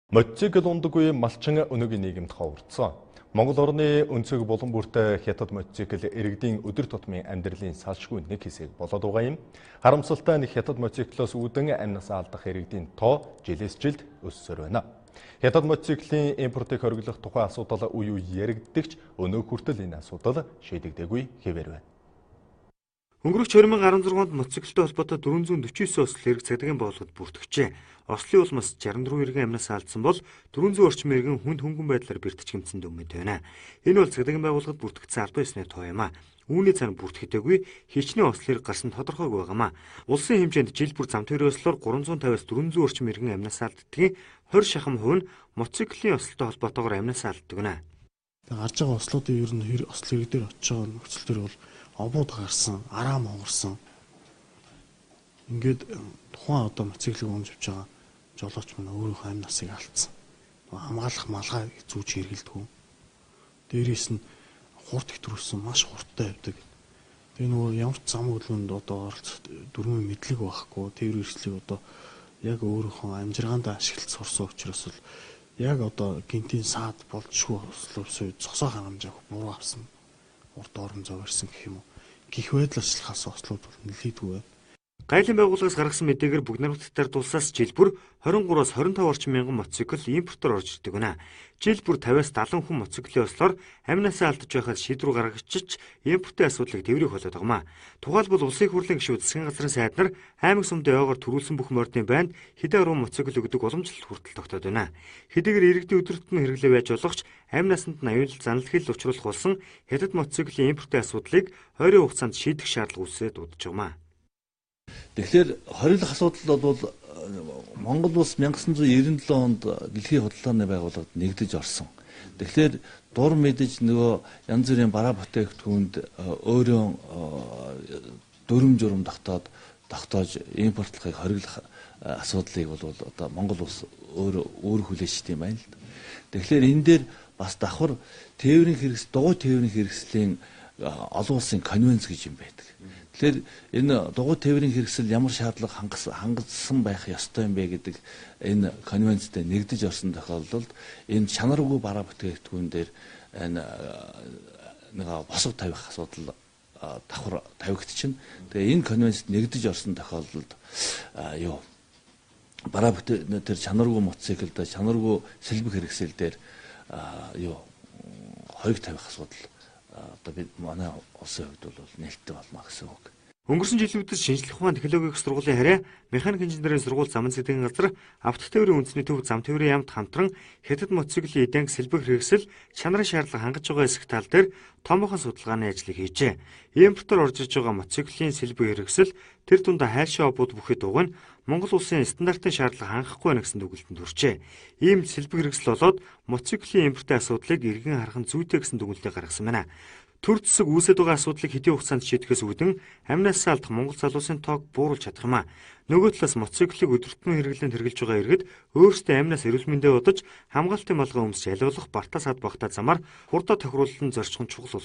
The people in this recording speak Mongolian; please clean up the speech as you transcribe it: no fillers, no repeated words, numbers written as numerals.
Мотоцикл ундаггүй малчин өнөөгийн нийгэмд ховорцсон. Монгол орны өнцөг булан бүрт хятад мотоцикл иргэдийн өдөр тутмын амьдралын салшгүй нэг хэсэг болоод байгаа юм. Харамсалтай нь хятад мотоциклоос үүдэн амнасаа алдах иргэдийн тоо жилээс жилд өссөөр байна. Хятад мотоциклийн импортыг хориглох тухай асуудал үе үе яригддагч өнөө хүртэл энэ асуудал шийдэгдээгүй хэвээр байна. Өнгөрөх 2016 онд мотоциклтэй холбоотой 449 ослол хэрэг цагдаагийн боолгод бүртгэжээ. Ослын улмаас 64 иргэн амнасаа алдсан бол 400 орчим иргэн хүнд хөнгөн байдлаар бэртэж гэмтсэн дүгмэд байна. Энэ бол цагдаагийн байгууллагад бүртгэгдсэн албан ёсны тоо юм а. Үүний цаана бүртгэдэггүй хичнээн ослол хэрэг гарсан тодорхойгүй байгаамаа. Улсын хэмжээнд жил бүр зам тээврийн ослоор 350-аас 400 орчим иргэн амнасаа алддгийн 20 шахам хувь нь мотоциклийн ослолтой холбоотойгоор амнасаа алддаг нэ. Гарч байгаа ослоодын ер нь осол хэрэг дээр очиж байгаа нөхцөл төр бол обууд гарсан, араам онгорсон. Ингээд тухайн одоо мотоциклийг унж авч байгаа жолооч маань өөрийнхөө амь насыг алдсан. Хамгаалах малгай зүүж хэрэгэлдэггүй. Дээрээс нь хурд хэтрүүлсэн, маш хурдтай явдаг. Тэгээ нөгөө ямар ч зам хөдөлгөөнд одоо оролцох дөрмийн мэдлэг байхгүй. Тээврийн хэрэгслийг одоо яг өөрийнхөө амжиргаанд ашиглаж сурсан учраас л яг одоо гинтийн саад болжгүй условсыг зогсоох хангамжаа буруу авсан. Урд орон зовирсан гэх юм уу. Гих байдал ашиглахаас ослууд бол нэлээдгүй байна. Гайлын байгууллагаас гаргасан мэдээгээр бүгд найрамдах улсаас жил бүр 23-аас 25 орчим мянган мотоцикл импортоор орж ирдэг байна. Жил бүр 50-аас 70 хүн мотоциклийн ослоор амнасаа алдаж байхад шийдвэр гаргагчч импортын асуудлыг тэврэх болоод байгаа юм. Тухайлбал улсын их хурлын гишүүд засгийн газрын сайд нар аймаг сумдын ойгоор төрүүлсэн бүх мордын байнд хэдэн арван мотоцикл өгдөг уламжлалт хүртэл тогтоод байна. Хэдийгээр иргэдийн өдөр тутмын хэрэглээ байж болох ч амь насанд нь аюул заналхийлэл учруулах болсон хятад мотоциклийн импортын асуудлыг ойрын хугацаанд шийдэх шаардлага үүсээд удаж байгаа юм. Тэгэхээр хориглох асуудал бол Монгол улс 1997 онд дэлхийн худалдааны байгууллагад нэгдэж орсон. Тэгэхээр дур мэдэж нөгөө янз бүрийн бараа бүтээгдэхүүнд өөрөө дүрм журам тогтоож импортлохыг хориглох асуудлыг бол одоо Монгол улс өөрөө өөр хүлээжтэй юм байна л да. Тэгэхээр энэ дээр бас давхар тээврийн хэрэгс, дугуй тээврийн хэрэгслийн олон улсын конвенц гэж юм байдаг. Тэгэхээр энэ дугуй тээврийн хэрэгсэл ямар шаардлага хангасан байх ёстой юм бэ гэдэг энэ конвенцтэй нэгдэж орсон тохиолдолд энэ чанаргүй бараа бүтээгдэхүүн дээр энэ нэг босго тавих асуудал давхар тавигдчихна. Тэгээ энэ конвенцэд нэгдэж орсон тохиолдолд юу бараа бүтээгдэхүүн тэр чанаргүй мотоциклд чанаргүй сэлбэг хэрэгсэл дээр юу хориг тавих асуудал одоо бид манай улсын хувьд бол нээлттэй болно гэсэн үг. Өнгөрсөн жилүүдэд шинжлэх ухаан технологийн сургуулийн харьяа механик инженерийн сургууль замын цэцгийн газар автотээврийн үндэсний төв зам тээврийн яамд хамтран хятад мотоциклийн эдэнг сэлбэг хэрэгсэл чанарын шаардлага хангаж байгаа хэсэг тал дээр томоохон судалгааны ажлыг хийжээ. Импортоор орж иж байгаа мотоциклийн сэлбэг хэрэгсэл тэр дундаа хайлшин обууд бүхий дуг нь Монгол улсын стандартын шаардлага хангахгүй байна гэсэн дүгнэлтэнд хүрчээ. Ийм сэлбэг хэрэгсэл болоод мотоциклийн импортын асуудлыг эргэн харах нь зүйтэй гэсэн дүгнэлтийг гаргасан байна. Төр зэсэг үүсэт байгаа асуудлыг хэдийн хугацаанд шийдэхээс үүдэн амнасаа алдах Монгол залуусын тоог бууруулж чадах юм а. Нөгөө талаас мотоциклыг өдөр тутмын хэрэглээнд хэрэглэж байгаа иргэд өөрсдөө амнаас эрүүл мэндээ удаж хамгаалтын малгай өмсч ялуулах бартаа сад багтаа замаар хурдаа тохируулалтанд зорчих нь чухал болоод